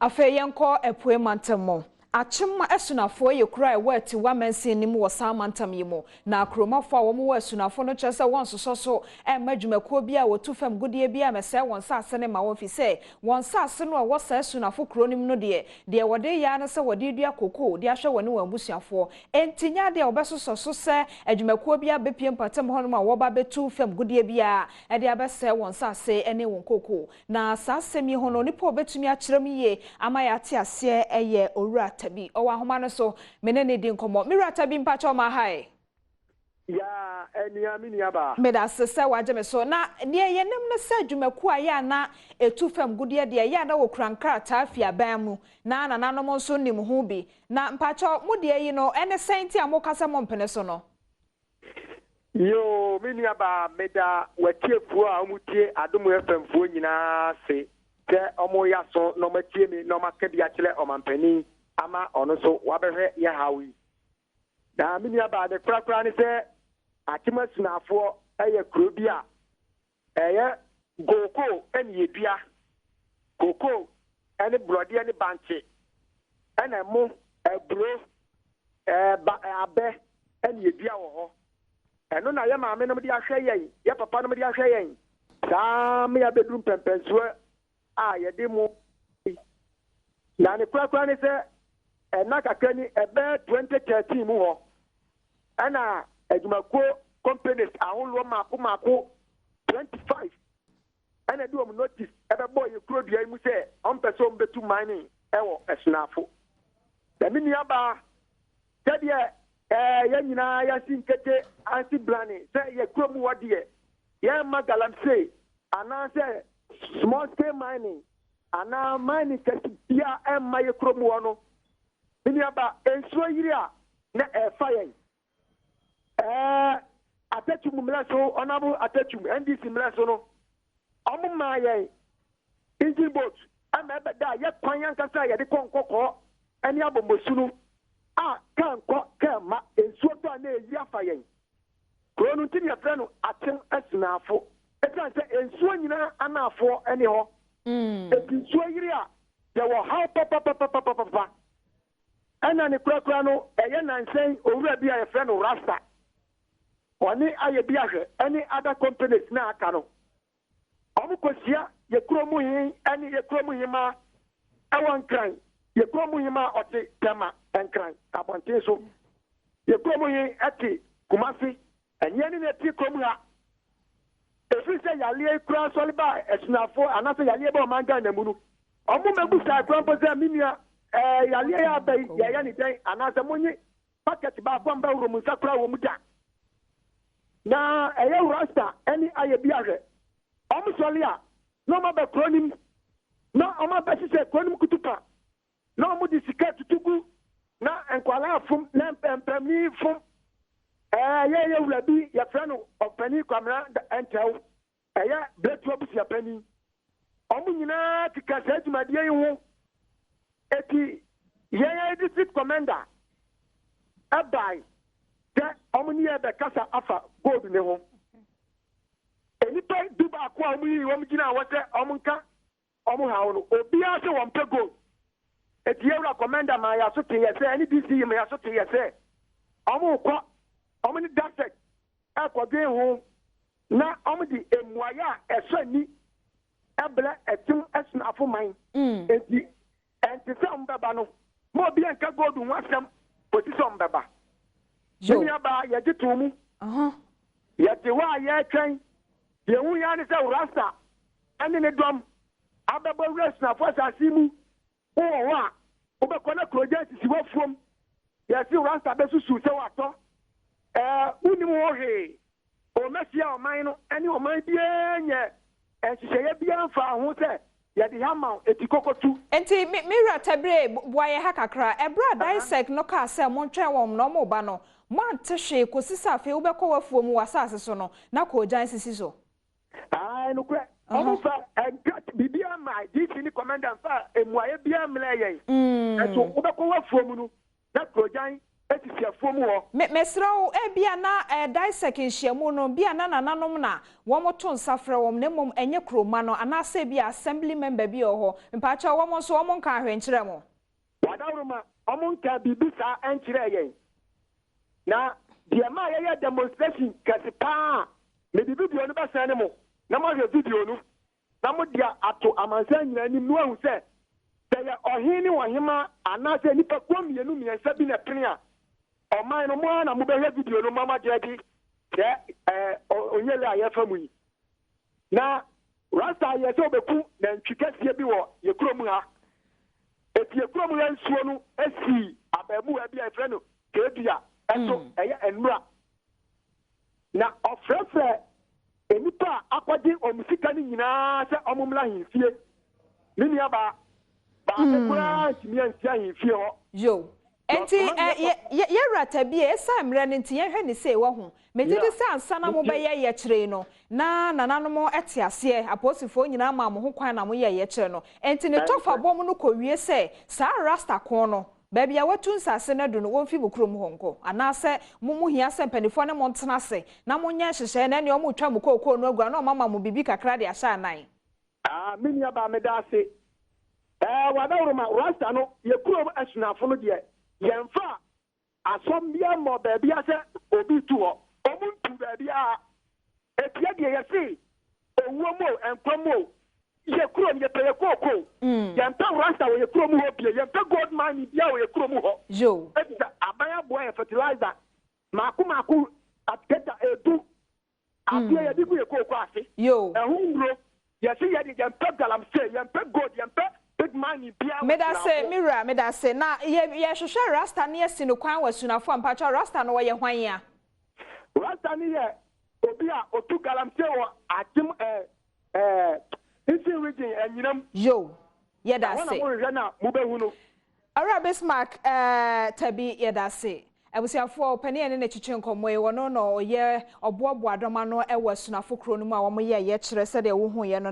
Afei yɛnkɔ Apuei Mantam mu. Akyem Asunafoɔ yɛ kuro a ɛwɔ Atiwa mansin no mu wɔ saa mantam yi mu. Na kuromafo a wɔwɔ Asunafo no kyerɛ sɛ wɔnsosɔ so mma adwumakuo biara a wɔtu fam gudeɛ biara mmɛsɛe wɔn nsase no mma wɔn firi sɛ wɔn nsase no a ɛwɔ saa Asunafo kuro no mu no deɛ, deɛ wɔde reyɛ ara ne sɛ wɔde redua kokoo de ahwɛ wɔne wɔn abusuafoɔ. Enti nyɛ adeɛ a wɔbɛsosɔ so sɛ adwumakuo biara bɛpue mpɔtam hɔnom a wɔreba abɛtu fam gudeɛ biara de abɛsɛe wɔn nsase ne wɔn kokoo. Na saa asɛm yi ho no, onipa a ɔbɛtumi akyerɛ mu yie ama yɛate aseɛ yɛ Owura Tabi. Ɔwɔ ahoma no so, me ne no redi nkɔmmɔ. Me wura Tabi, mpakyɛw ma ha ɛ? Yaa anua, me nua baa. Medase sɛ wagye me so. Na deɛ yɛnim ne sɛ dwumakuo a ɛyɛ a na ɛtu fam gudeɛ deɛ, ɛyɛ a na wɔkura nkrataa fi aban mu, na nananom nso nim ho bi. Na mpakyɛw, mo deɛ yi no, ɛne sɛn nti a moka sɛ mompene so no? Yoo me nua baa meda w'atiefoɔ a wɔn tie Adom FM foɔ nyinaa ase sɛ wɔn yɛ aso na wɔn atie me na wɔn aka bi akyerɛ ɔmanpanin ama ɔno nso wabɛhwɛ yɛ haw yi. Na me nua baa ne korakora ne sɛ Akyem Asunafoɔ yɛ kuro bi a Ɛyɛ kookoo na yɛdua, kookoo ne borɔdeɛ ne bankye ɛna ɛmo, aburo, ba, abɛ na yɛdua wɔ hɔ. Ɛno na yɛ maame nom de ahwɛ yɛn, yɛ papa nom de ahwɛ yɛn saa ma yɛabɛduru mpɛmpɛnsoɔ a yɛde mo yi. Na ne korakora ne sɛ ɛna kakra ni ɛbɛyɛ 2013 mu hɔ ɛna adwumakuo companies ahoroɔ mmaako mmaako 25 ɛna ɛde wɔn notice ɛbɛbɔɔ yɛ kuro dua yi mu sɛ wɔn pɛ sɛ wɔn bɛtu mining ɛwɔ Ɛsonaafo. Na me nua baa sɛdeɛ ɛɛ yɛn nyinaa yɛasi nkete ansi brane sɛ yɛ kuro mu hɔ deɛ yɛmma galamsey anaasɛ small scale mining anaa mining kɛse biara ɛmma yɛ kurom hɔ no, me nuaba, nsuo yiri a na ɛfa yɛn. Ɛɛ Atatum mmerɛ so, Honourable Atatum, NDC mmerɛ so no, wɔn maa yɛn engine boat ɛma ɛbɛda yɛ kwan ankasa a yɛde kɔ nkɔkɔɔ ɛne abɔmmɔsu no a kaa nkɔ kaa mma, nsuo tɔ a na ɛyiri afa yɛn. Kuro no nti na yɛfrɛ no Akyem Asunafo. Ɛsiane sɛ nsuo nyinaa anaafoɔ ne hɔ. Enti nsuo yiri a, yɛwɔ haw papapapapapa. Ɛna ne korakora no, ɛyɛ nnansa yi owura bi a yɛfrɛ no Rasta. Ɔne ayɛ bi ahwɛ ɛne other companies no a aka no. Ɔmo kɔhyia yɛ kuro mu he ɛne yɛ kuro mu hemaa ɛwɔ Nkran. Yɛ kuro mu hemaa ɔte Tema, Nkran abɔnten so. Yɛ kuro mu he ɛte Kumasi. Ɛnyɛ ne na ɛte kurom ha. Ɛfiri sɛ yareɛ yi koraa sɔre baa asunafoɔ anaasɛ yareɛ baa ɔman Ghana mu no, wɔn mmɛbusae koraa mpo sɛ me nua ɛɛ yareɛ yi aba yi yɛyɛ ne dɛn anaasɛ monye bucket baako a mobɛhoro mo nsa koraa wɔ mu da. Na ɛyɛ rasta ne ayɛ bi ahwɛ. Wɔn sɔre a na wɔn aba kuro no mu na wɔn abɛhyehyɛ kuro no mu kutupa na wɔde sika tutu gu na nkwadaa fom na mpanin fom. Ɛɛ yɛyɛ wura bi yɛfrɛ no ɔpanin Kwamina Ntɛw, ɛyɛ Bretu abusua panin. Wɔn nyinaa keka saa dwumadie yi ho. Eti yɛn yɛn district commander ɛbae sɛ wɔn ne yɛn bɛkasa afa gold ne ho. Nnipa du baako a wɔn yii wɔn gyinaa hɔ sɛ wɔn nka Wɔn haw no, obiara se wɔmpɛ gold. Enti yɛwura Commander maa yɛaso teeɛ sɛ, ɛne DC yi ma yɛaso teeɛ sɛ, wɔrekɔ, wɔn ne DASEC rekɔdwen ho na wɔde mmuaeɛ a ɛsɔ ani brɛ Ɛtem Asunafo man. Enti ɛnte sɛ wɔbɛba no, ma obiara nka gold ho asɛm kɔsi sɛ wɔbɛba. Me nuabaa, yɛgye too mu. Yɛte hɔ a yɛretwɛn. Deɛ ɛho hia ne sɛ Rasta ne ne dɔm abɛbɔ wura Asunafo asase yi mu. Wowɔ hɔ a, wobɛkɔ na kurogya sisi w'afuom. Yɛse Rasta bɛsusu sɛ watɔ. Ɛɛ, wonnim ho hwee. Ɔmmɛhyia ɔman no ne ɔman biara nyɛ nhyehyɛeɛ biara mfaa ho sɛ yɛde ha ma wo, enti kɔkɔtu. Enti me, me wura Tabire, boa yɛn ha kakra. Ɛberɛ a Daesek no kaa sɛ montwɛn wɔn na wɔreba no, moante hwee kɔsi sɛ afei wobɛkɔ w'afuo mu, w'asase so no, na koogyan sisi so. Ae, nokorɛ, wɔn mfa nka biribiara mmae, DC ne Commander mfaa mmuaeɛ biara mmrɛɛ yɛn. Nanso wobɛkɔ w'afuo mu no, na koogyan. Esisi afuom hɔ. Mesrɛ wo, ebia na DISEC nhyiamu no, bia na nananom na wɔn to nsa frɛ wɔn, na mmom ɛnyɛ kuroma no, anaasɛ ebia assembly member bi wɔ hɔ. Mpakyɛw, wɔn nso wɔn nka ahwɛ nkyerɛ mo? Wadaworoma, wɔn nka biribi saa nkyerɛ yɛn. Na deɛ maa yɛyɛ demonstration kɛse paa, mede video no bɛsɛn ne mo na moahwɛ video no na mode ato amansan nyinaa anim na wahu sɛ yɛ ɔhen ne ɔhema anaasɛ nnipakuo mmienu mmiɛnsa bi na pene a, ɔman no mo ara na mobɛhwɛ video no mama gye adi sɛ onyele a yɛfa mu yi. Na Rasta yɛ sɛ ɔbɛku nantwi kɛseɛ bi wɔ yɛ kurom ha. Eti yɛ kurom ha nsuo no esi abaamuwa bi a yɛfrɛ no Kedua ɛso, ɛyɛ nnura. Na ɔfrɛfrɛ nnipa a akɔgye wɔn sika no nyinaa sɛ wɔn mmra ahemfie. Me nuabaa baako koraa ntumi ansi ahemfie hɔ. Yo. Enti yɛwura Tabi, ɛsiane mmerɛ no nti, yɛhwɛ ne sei wɔ ho. Megye di sɛ ansa na mobɛyɛ yɛkyerɛ no, na nananom te aseɛ, apolisifoɔ nyinaa ma mo ho kwan na moyɛ yɛkyerɛ no. Enti ne tɔfa bɔ mu no kɔwie sɛ saa Rasta ko no, baabi a watu nsase no adu no, wɔmfi mo kurom hɔ nkɔ. Anaasɛ mo hia sɛ mpanimfoɔ ne mo ntena ase na monyɛ nhyehyɛe na ɛne ɔmo twa mo kookoo no agu a na ɔmama mo biribi kakra de ahyɛ anan. Ah, me nuabaa, meda ase. Wadaworoma, Rasta no, yɛ kurom asunafo no deɛ, yɛmfa asɔm biara mmɔ baabi a sɛ obi tu hɔ. Ɔmo ntu baabi a etia deɛ yɛse owuo mu o, nkwa mu o, yɛ kurom yɛpɛ yɛ kookoo. Yɛmpɛ Rasta wɔ yɛ kurom hɔ bie, yɛmpɛ gold mine bia wɔ yɛ kurom hɔ. Yo. Eti sɛ aban aboa yɛ fertilizer maako maako aketa 10 adeɛ yɛde gu yɛ kookoo ase. Yo. Ɛho nwuro yɛsi yɛde, yɛmpɛ galamsey, yɛmpɛ gold, yɛmpɛ big mining bia wɔ Meda se Sunafo. Mira, meda se na yɛ yɛhwehwɛ Rasta ne yɛsi no kwan wɔ Sunafo a, mpakyɛw, Rasta no wɔyɛ hwan ya? Rasta ni yɛ obi a otu galamsey wɔ Akyem ɛɛ ɛɛ Eastern Region Ɛnyinam. Yo, yɛda Ɛhɔ na se. Mohwehwɛ na mobɛhu no. Owura Bismarck Tabi, yɛda se. Abusuafoɔ, ɔpanin ne ne twetwe nkɔmmɔ yi, wɔno na ɔyɛ ɔboaboa dɔm ano wɔ Asunafo kuro no mu a wɔyɛ yɛkyerɛ sɛdeɛ wohu yɛ no.